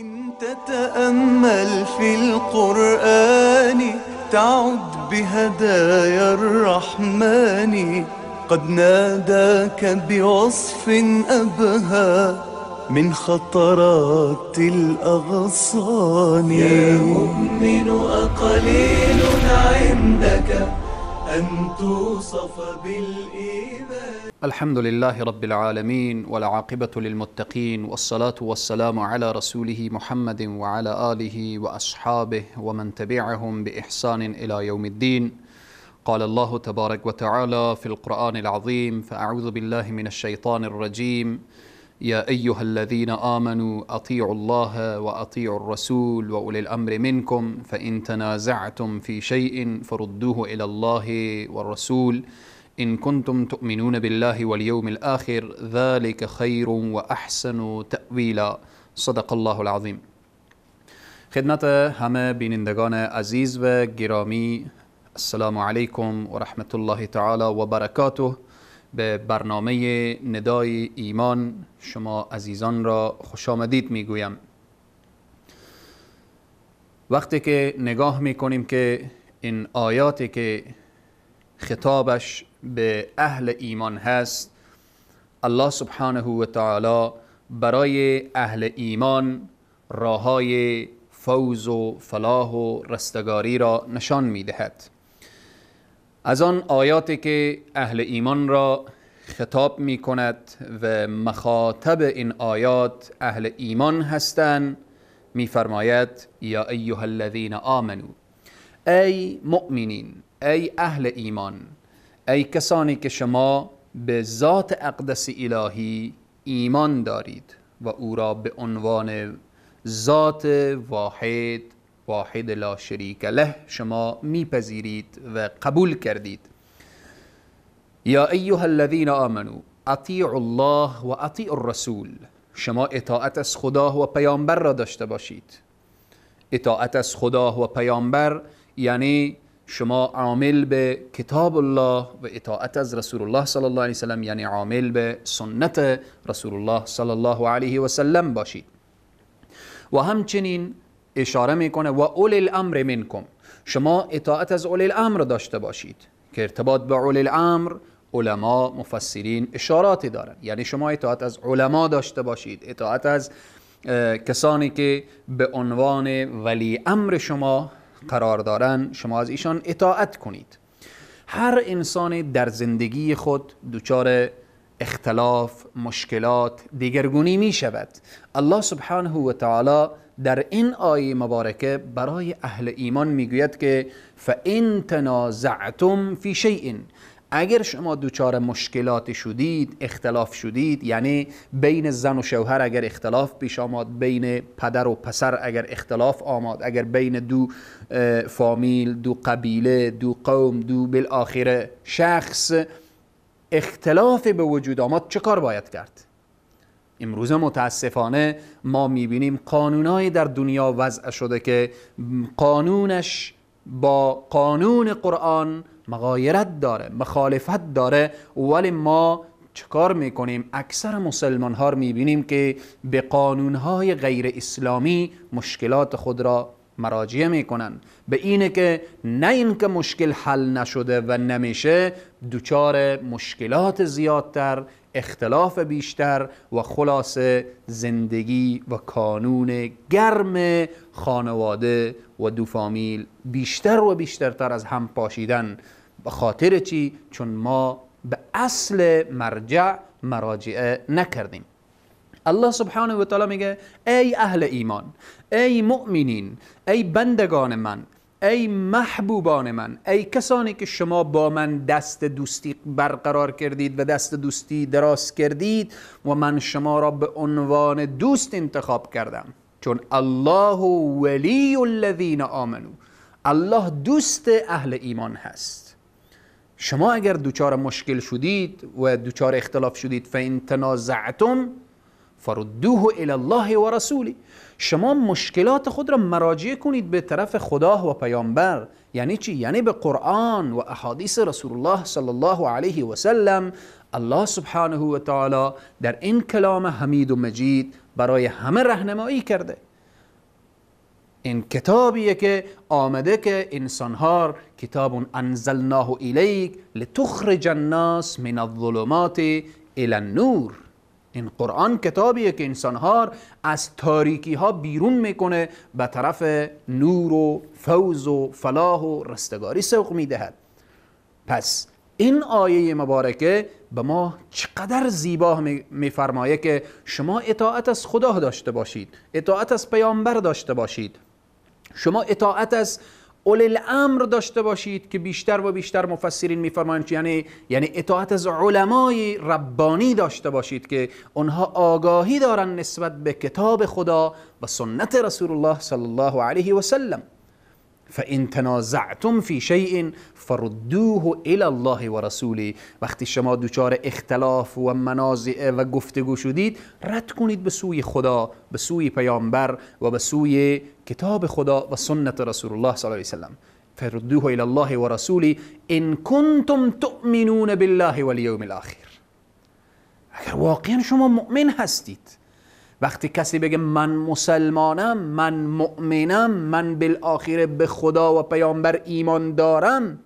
إن تتأمل في القرآن تعد بهدايا الرحمن، قد ناداك بوصف أبهى من خطرات الأغصان. يا مؤمن أقليل عندك أن توصف بالإيمان. الحمد لله رب العالمين، والعاقبة للمتقين، والصلاة والسلام على رسوله محمد وعلى آله وأصحابه ومن تبعهم بإحسان إلى يوم الدين. قال الله تبارك وتعالى في القرآن العظيم: فأعوذ بالله من الشيطان الرجيم، يا أيها الذين آمنوا أطيعوا الله وأطيعوا الرسول وأولي الأمر منكم، فإن تنازعتم في شيء فردوه إلى الله والرسول إن كنتم تؤمنون بالله واليوم الآخر، ذلك خير وأحسن تأویلا. صدق الله العظیم. خدمت همه بینندگان عزیز و گرامی، السلام علیکم و رحمت الله تعالی و برکاته. به برنامه ندای ایمان شما عزیزان را خوش آمدید میگویم. وقتی که نگاه میکنیم که این آیاتی که خطابش به اهل ایمان هست، الله سبحانه و تعالی برای اهل ایمان راههای فوز و فلاح و رستگاری را نشان میدهد. از آن آیاتی که اهل ایمان را خطاب می کند و مخاطب این آیات اهل ایمان هستند، می فرماید: یا ایها الذین آمنو، ای مؤمنین، ای اهل ایمان، ای کسانی که شما به ذات اقدس الهی ایمان دارید و او را به عنوان ذات واحد، واحد لا شریک له، شما میپذیرید و قبول کردید. یا ایها الذین آمنوا اطیعوا الله و اطیعوا الرسول، شما اطاعت از خدا و پیامبر را داشته باشید. اطاعت از خدا و پیامبر یعنی شما عامل به کتاب الله و اطاعت از رسول الله صلی الله علیه وسلم یعنی عامل به سنت رسول الله صلی الله علیه و سلم باشید. و همچنین اشاره میکنه و اولی الامر منکم، شما اطاعت از اولی الامر داشته باشید که ارتباط به اولی الامر علما مفسرین اشاراتی دارن. یعنی شما اطاعت از علما داشته باشید، اطاعت از کسانی که به عنوان ولی امر شما قرار دارن، شما از ایشان اطاعت کنید. هر انسانی در زندگی خود دچار اختلاف، مشکلات، دیگرگونی می شود. الله سبحانه و تعالی در این آیه مبارکه برای اهل ایمان میگوید که فَإِن تنازعتم فی شیء، اگر شما دچار مشکلات شدید، اختلاف شدید، یعنی بین زن و شوهر اگر اختلاف پیش آمد، بین پدر و پسر اگر اختلاف آمد، اگر بین دو فامیل، دو قبیله، دو قوم، دو بالآخره شخص اختلاف به وجود آمد، چه کار باید کرد؟ امروز متاسفانه ما میبینیم قانونای در دنیا وضع شده که قانونش با قانون قرآن مغایرت داره، مخالفت داره، ولی ما چکار میکنیم؟ اکثر مسلمان ها رو میبینیم که به قانونهای غیر اسلامی مشکلات خود را مراجعه میکنن، به اینه که نه اینکه مشکل حل نشده و نمیشه، دچار مشکلات زیادتر، اختلاف بیشتر و خلاصه زندگی و کانون گرم خانواده و دو فامیل بیشتر و بیشترتر از هم پاشیدن. به خاطر چی؟ چون ما به اصل مرجع مراجعه نکردیم. الله سبحانه و تعالی میگه ای اهل ایمان، ای مؤمنین، ای بندگان من، ای محبوبان من، ای کسانی که شما با من دست دوستی برقرار کردید و دست دوستی دراز کردید و من شما را به عنوان دوست انتخاب کردم، چون الله ولی الذین آمنوا، الله دوست اهل ایمان هست. شما اگر دچار مشکل شدید و دچار اختلاف شدید، فان تنازعتم فردوه الی الله و رسوله، شما مشکلات خود را مراجعه کنید به طرف خدا و پیامبر. یعنی چی؟ یعنی به قرآن و احادیث رسول الله صلی الله علیه و سلم. الله سبحانه و تعالی در این کلام حمید و مجید برای همه راهنمایی کرده. این کتابیه که آمده که انسانها، کتاب انزلناه الیک لتخرج الناس من الظلمات الی النور. این قرآن کتابیه که انسانها از تاریکی ها بیرون میکنه، به طرف نور و فوز و فلاح و رستگاری سوق میدهد. پس این آیه مبارکه به ما چقدر زیبا میفرمایه که شما اطاعت از خدا داشته باشید، اطاعت از پیامبر داشته باشید، شما اطاعت از اولی الامر داشته باشید که بیشتر و بیشتر مفسرین میفرمایند یعنی اطاعت از علمای ربانی داشته باشید که آنها آگاهی دارن نسبت به کتاب خدا و سنت رسول الله صلی الله علیه و سلم. فإن تنازعتم فی شیء فردوه الی الله و رسوله. وقتی شما دچار اختلاف و منازعه و گفتگو شدید، رد کنید به سوی خدا، به سوی پیامبر و به سوی کتاب خدا و سنت رسول الله صلی الله علیه و سلم. فردوه الی الله و رسوله ان کنتم تؤمنون بالله والیوم الاخر. اگر واقعا شما مؤمن هستید، وقتی کسی بگه من مسلمانم، من مؤمنم، من بالآخره به خدا و پیامبر ایمان دارم،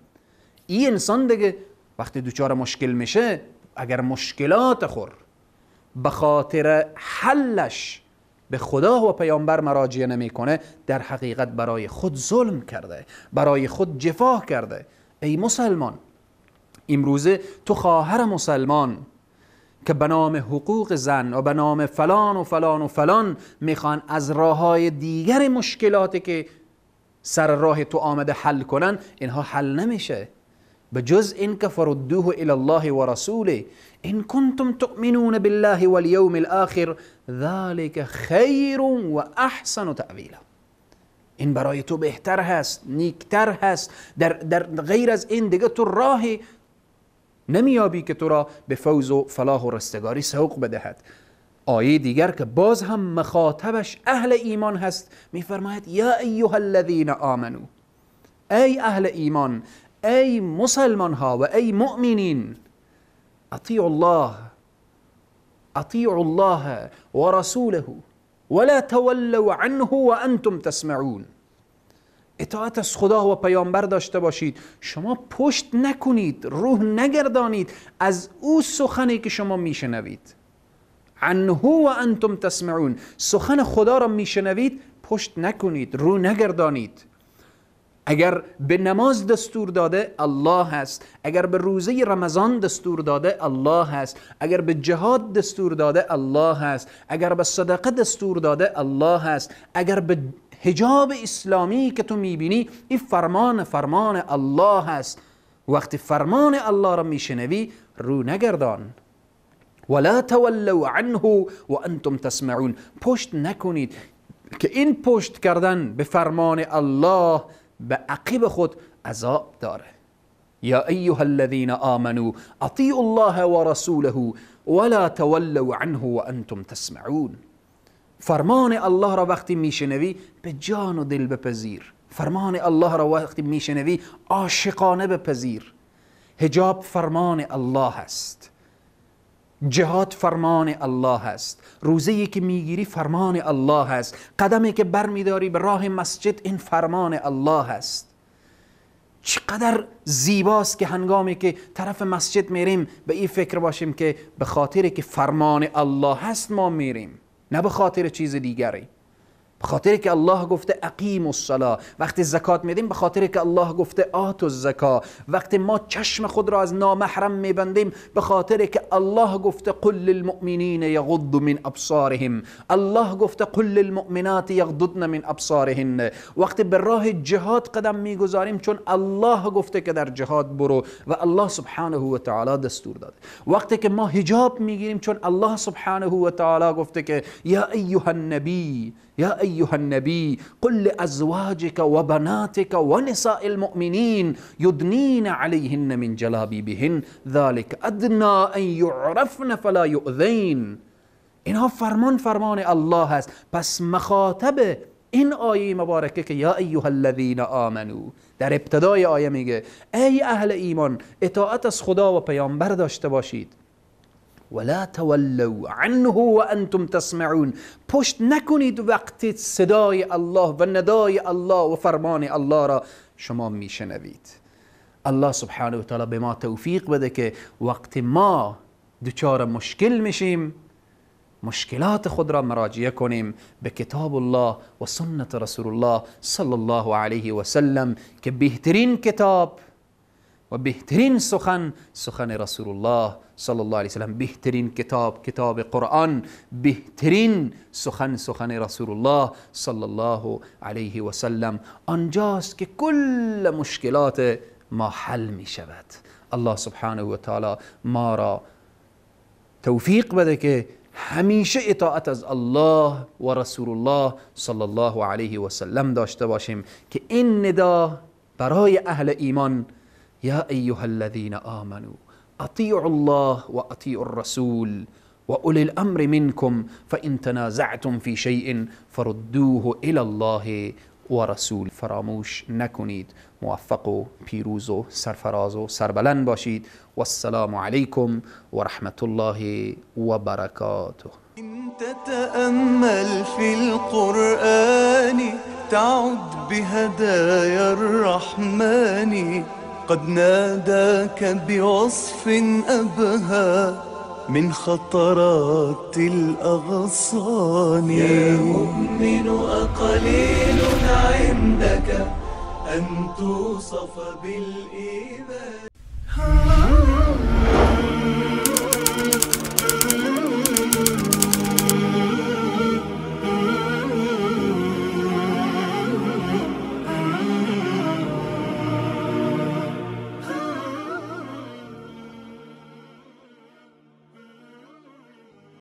این انسان دیگه وقتی دچار مشکل میشه، اگر مشکلات خور به خاطر حلش به خدا و پیامبر مراجعه نمیکنه، در حقیقت برای خود ظلم کرده، برای خود جفا کرده. ای مسلمان، امروزه تو خواهر مسلمان که به نام حقوق زن و به نام فلان و فلان و فلان میخوان از راههای دیگر مشکلاتی که سر راه تو آمده حل کنن، اینها حل نمیشه به جز این که فردوه الی الله و رسوله ان کنتم تؤمنون بالله والیوم الاخر ذلك خیر و احسن تأویلا. این برای تو بهتر هست، نیکتر هست. در غیر از این دیگه تو راه نمیابی که تو را به فوز و فلاح و رستگاری سوق بدهد. آیه دیگر که باز هم مخاطبش اهل ایمان هست، میفرماید یا ایها الذین آمنو، ای اهل ایمان، ای مسلمان ها و ای مؤمنین، اطیعوا الله، اطیعوا الله ورسوله ولا تولوا عنه وانتم تسمعون. اطاعت از خدا و پیامبر داشته باشید، شما پشت نکنید، روح نگردانید از او سخنی که شما میشنوید. عنه و انتم تسمعون، سخن خدا را میشنوید، پشت نکنید، رو نگردانید. اگر به نماز دستور داده الله هست، اگر به روزه رمضان دستور داده الله هست، اگر به جهاد دستور داده الله هست، اگر به صدقه دستور داده الله هست، اگر به حجاب اسلامی که تو میبینی، این فرمان فرمان الله هست. وقتی فرمان الله را میشنوی رو نگردان. ولا تولوا عنه وانتم تسمعون، پشت نکنید که این پشت کردن به فرمان الله به عقب خود عذاب داره. یا ایها الذین آمنوا اطیعوا الله ورسوله ولا تولوا عنه وانتم تسمعون. فرمان الله را وقتی میشنوی به جان و دل بپذیر، فرمان الله را وقتی میشنوی عاشقانه بپذیر. حجاب فرمان الله است، جهاد فرمان الله است، روزه‌ای که میگیری فرمان الله است، قدمی که برمیداری به راه مسجد این فرمان الله است. چقدر زیباست که هنگامی که طرف مسجد میریم به این فکر باشیم که به خاطر که فرمان الله هست ما میریم، نه به خاطر چیز دیگری. به خاطر که الله گفته اقیم الصلاه. وقتی زکات میدیم به خاطر که الله گفته آتوا الزکا. وقتی ما چشم خود را از نامحرم میبندیم به خاطر که الله گفته قل للمؤمنین یغضوا من ابصارهم. الله گفته قل للمؤمنات یغضضن من ابصارهن. وقتی به راه جهاد قدم میگذاریم چون الله گفته که در جهاد برو و الله سبحانه و تعالی دستور داده. وقتی که ما حجاب میگیریم چون الله سبحانه و تعالی گفته که یا ایها النبی، یا ایها النبی قل لأزواجك وبناتك ونساء المؤمنین یدنین علیهن من جلابیبهن ذلك ادنى ان یعرفن فلا یؤذین. اینها فرمان فرمان الله هست. پس مخاطب این آیه مبارکه که یا ایها الذین آمنو در ابتدای آیه میگه ای اهل ایمان اطاعت از خدا و پیامبر داشته باشید، ولا تولوا عنه وانتم تسمعون. پشت نکنید وقتی صدای الله و ندای الله و فرمان الله را شما میشنوید. الله سبحانه و تعالی به ما توفیق بده که وقتی ما دچار مشکل میشیم، مشکلات خود را مراجعه کنیم به کتاب الله و سنت رسول الله صلی الله علیه و سلم، که بهترین کتاب و بهترین سخن، سخن رسول الله صلی الله علیه و سلم، بهترین کتاب کتاب قرآن، بهترین سخن سخن رسول الله صلی الله علیه و سلم. آنجاست که کل مشکلات ما حل می شود. الله سبحانه و تعالی ما را توفیق بده که همیشه اطاعت از الله و رسول الله صلی الله علیه و سلم داشته باشیم، که این ندا برای اهل ایمان، یا ایها الذین آمنوا اطیعوا الله و اطیعوا الرسول و اولی الامر منکم فان تنازعتم فی شیء فردوه الی الله و رسول. فراموش نکنید. موفق و پیروز و سرفراز و سربلند باشید. والسلام علیکم و رحمت الله و برکاته. إن تتأمل في القرآن تعد بهدايا الرحمن، قد ناداك بوصف أبهى من خطرات الأغصان. يا مؤمن أقليل عندك أن توصف بالإيمان.